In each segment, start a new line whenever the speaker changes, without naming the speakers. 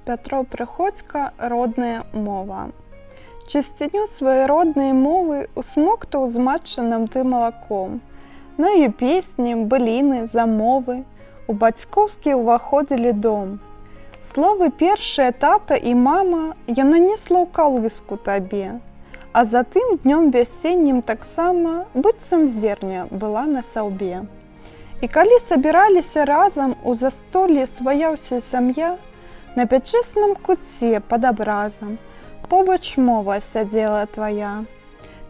Пятро Прыходзька, «Родная мова». Чысціню сваёй роднай мовы усмоктаў з матчыным ты малаком. Ну і песні, быліны, замовы у бацькоўскі ўваходзілі дом. Словы першыя тата і мама яна несла ў калыску табе. А затым днём вясеннім таксама быццам зерня была на саўбе. І калі сабіраліся разам у застоллі свая ўся сям'я, на пячэсным куце пад абразам побач мова сядзела твая.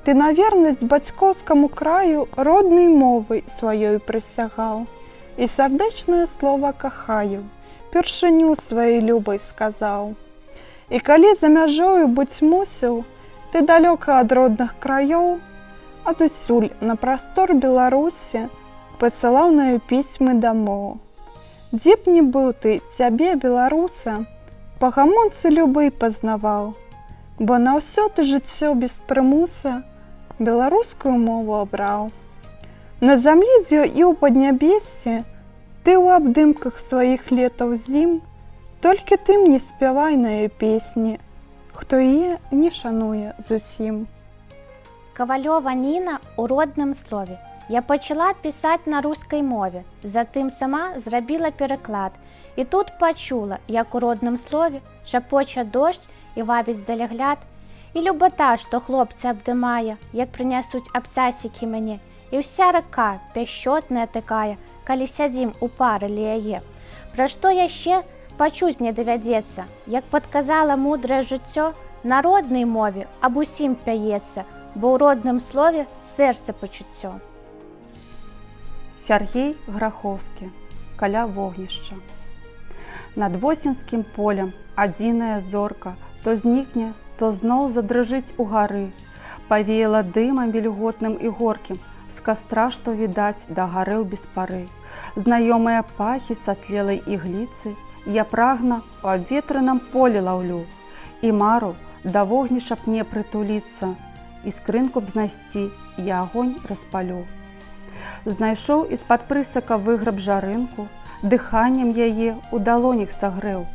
Ты на вернасць бацькоўскаму краю роднай мовай сваёй прысягаў. І сардэчнае слово «кахаю» першыню сваёй любай сказаў. І калі за мяжою быць мусіў, ты далёка ад родных краёў, адусюль на прастор Беларусі пасылаў на пісьмы дамоў. Дзе б ні быў ты, цябе, беларуса, па гамонцы любы пазнаваў, бо на ўсё ты жыццё без прымуса беларускую мову абраў. На зямлі з ёй і ў паднябессі ты ў абдымках сваіх летаў зім, толькі тым не спявай на ёй песні, хто яе не шануе зусім.
Кавалёва Ніна, «У родным слове». Я пачала пісаць на рускай мове, затым сама зрабіла пераклад. І тут пачула, як у родным слове шапоча дождж і вабіць далягляд, і любата, што хлопца абдымае, як прынясуць абцасікі мяне, і ўся рака пяшчотная такая, калі сядзім у пары ля яе. Пра што яшчэ пачуць мне давядзецца, як падказала мудрае жыццё, на роднай мове аб усім пяецца, бо ў родным слове сэрца пачуццё.
Сяргей Грахоўскі, «Каля вогнішча». Над восеньскім полем адзіная зорка то знікне, то зноў задрыжыць угары. Павеяла дымам вільготным і горкім, з кастра, што, відаць, дагарэў без пары. Знаёмыя пахі сатлелай ігліцы я прагна у абветраным полі лаўлю. І мару, да вогнішча б мне прытуліцца, іскрынку б знайсці, я агонь распалю. Знайшоў, з-пад прысака выграб жарынку, дыханнем яе ў далонях сагрэў.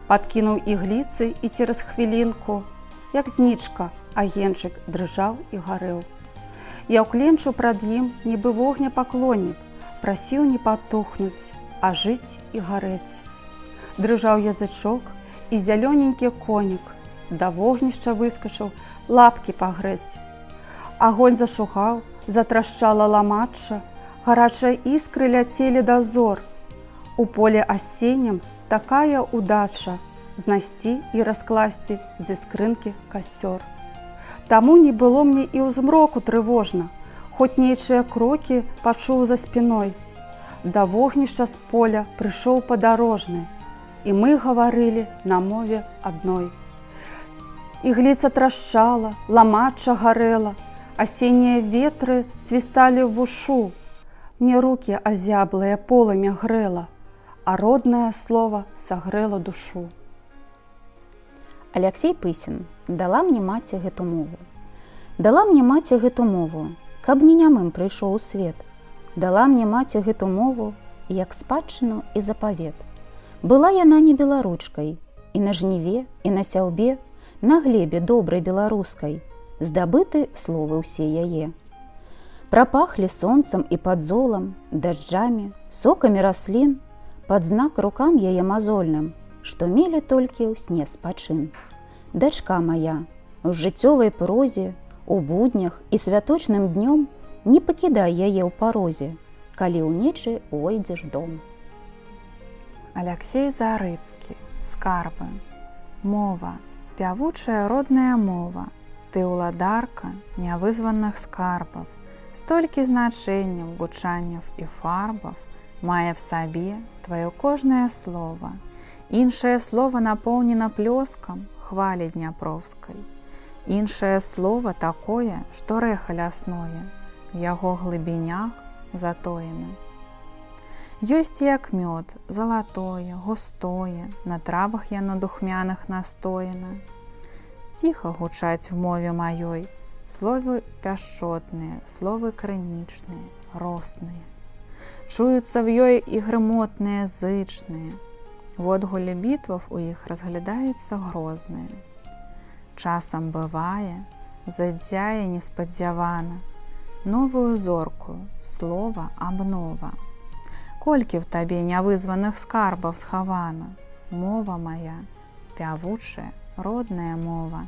Падкінуў ігліцы і цераз хвілінку, як знічка, агеньчык дрыжаў і гарэў. Я ўкленчыў прад ім, нібы вогня паклоннік, прасіў не патухнуць, а жыць і гарэць. Дрыжаў язычок, і зялёненькі конік да вогнішча выскачыў лапкі пагрэць. Агонь зашугаў, затрашчала ламачча, гарачыя іскры ляцелі да зор. У поле асеннем такая удача знайсці і раскласці з іскрынкі касцёр. Таму не было мне і ў змроку трывожна, хоць нечыя крокі пачуў за спіной. Да вогнішча з поля прыйшоў падарожны, і мы гаварылі на мове адной. Ігліца трашчала, ламачча гарэла, асеннія ветры свісталі ў вушу. Мне рукі азяблыя полымя грэла, а роднае слово сагрэла душу.
Аляксей Пысін, «Дала мне маці гэту мову». Дала мне маці гэту мову, каб не нямым прыйшоў у свет. Дала мне маці гэту мову, як спадчыну і запавет. Была яна не беларучкай, і на жніве, і на сяўбе, на глебе добрай беларускай, здабыты словы ўсе яе. Прапахлі сонцам і падзолам, дажджамі, сокамі раслін, пад знак рукам яе мазольным, што мелі толькі ў сне спачын. Дачка моя, у жыццёвай прозе, у буднях і святочным днём не пакідай яе ў парозе, калі ў нечы увойдзеш дом.
Аляксей Зарыцкі, «Скарбы». Мова, пявучая родная мова, ты ўладарка нявызваных скарбаў, столькі значэнняў, гучанняў і фарбаў мае в сабе тваё кожнае слово. Іншае слово напоўнена плёскам хвалі дняпроўскай. Іншае слово такое, што рэха лясное, в яго глыбінях затоена. Ёсць як мёд, залатое, густое, на травах яно духмяных настояна. Ціха гучаць в мове маёй словы пяшчотныя, словы крынічныя, росныя. Чуюцца в ёй і грымотныя, зычныя. Водгулле бітваў у іх разглядаецца грознае. Часам бывае, задзяе неспадзявана, новую зоркую слова абнова. Колькі в табе нявызваных скарбаў схавана, мова моя, пявучая, родная мова.